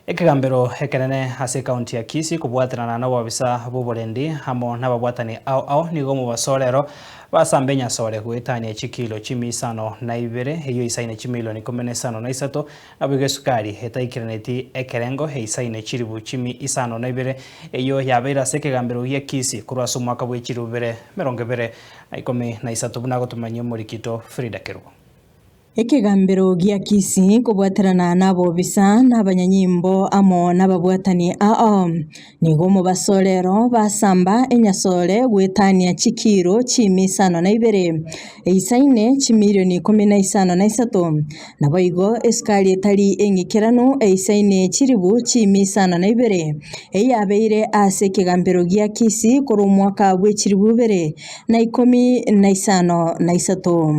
Ekegambero ekenene ase ekaunti ya Kisii kobwaterana nobobisa bw'oborendi amo nababwatani ao ao nigo omobaso rero basamba enyasore goetania chikilo chimi isano na ibere eyio eisaine chimilioni ikomi na isano na isato naboigo esukari etaikiraneti ekerengo eisaine chiribu chimi isano na ibere eyio yabeire ase ekegambero gia Kisii korwa ase omwaka bwe chiribu bibere emerongo ebere na ikomi na isato buna agotomanyia omorikito Frida Kerubo. Ekegambero gia Kisii kobwaterana nabobisa na abanyanyimbo amo nababwatani ao. Nigo omobaso rero basamba enyasore goetania chikiro chiimi isano na ibere, eisaine chimilioni ikomi na isano na isato. Naboigo esukari etari eng'ikeranu eisaine chilifu chiimi isano na ibere, eyabeire ase ekegambero gia Kisii korwa omwaka bwe chilifu ibere na ikomi na isano na isato.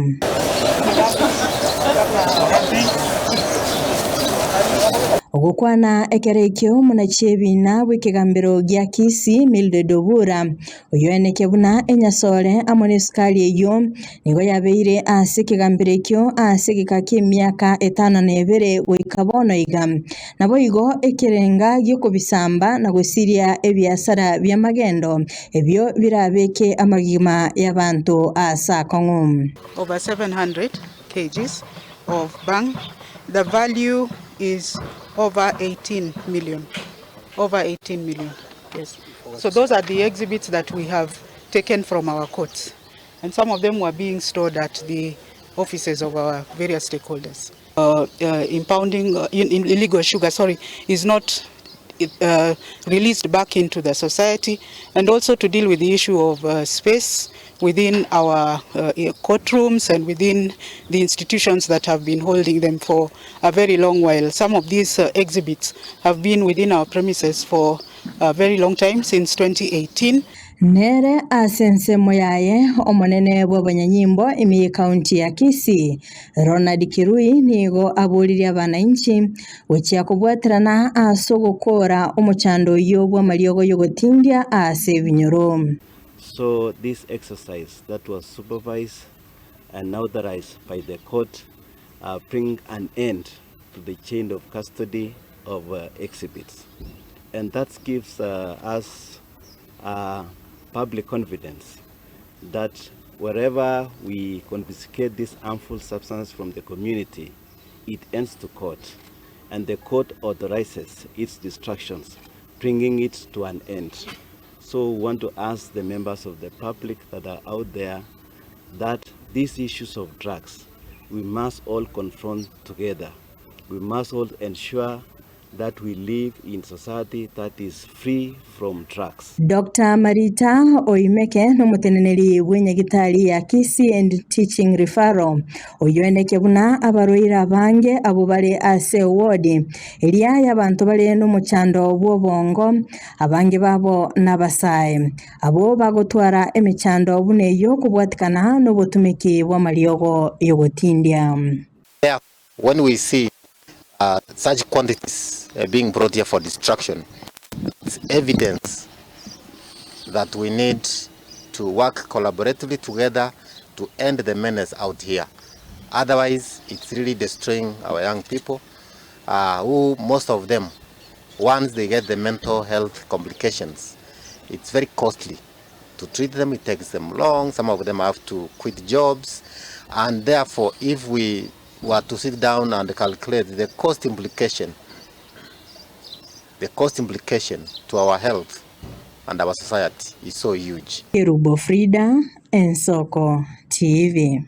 Ogokwana ekero ekio omonachi ebiina bw'ekegambero gia Kisii, Mildred Obura, oyoenekia buna enyasore amo nesukari eyio nigo yabeire ase ekegambero ekio ase egeka ki'emiaka etano na ebere goika bono iga. Naboigo ekerenga gi'okobisamba na gosiria ebiasara bi'amagendo, ebio birabeke amagima y'abanto aase akong'u. Over 700 kgs of bhang, the value is over 18 million, over 18 million, yes. So those are the exhibits that we have taken from our courts and some of them were being stored at the offices of our various stakeholders. Impounding illegal sugar sorry is not released back into the society and also to deal with the issue of space within our courtrooms and within the institutions that have been holding them for a very long while. Some of these exhibits have been within our premises for a very long time since 2018. Nere ase ensemo yaye omonene bw'abanyanyimbo ime y'Ekaunti ya Kisii, Ronald Kirui nigo aboririe abanainchi gochia kobwaterana ase ogokoora omochando oyio bw'amariogo y'ogotindia ase ebinyoro. So this exercise that was supervised and authorized by the court bring an end to the chain of custody of exhibits and that gives us public confidence that wherever we confiscate this harmful substance from the community, it ends to court and the court authorizes its destructions, bringing it to an end. So we want to ask the members of the public that are out there that these issues of drugs, we must all confront together. We must all ensure that we live in society that is free from drugs. Doctor Marita Oimeke nomoteneneri bw'enyagitari ya Kisii and Teaching Referral, oyoenekia buna abarwaire abange abwo bare ase ewodi eria y'abanto bare nomochando bw'obongo, abange babo nabasae, abwo bagotwara emechando buna eyio kobwatikana nobotumeki bw'amariogo y'ogotindia. When we see such quantities being brought here for destruction, it's evidence that we need to work collaboratively together to end the menace out here. Otherwise, it's really destroying our young people, uh, who most of them, once they get the mental health complications, it's very costly to treat them. It takes them long. Some of them have to quit jobs. And therefore, if we were to sit down and calculate the cost implication, the cost implication to our health and our society is so huge. Kerubo Frida, Ensoko TV.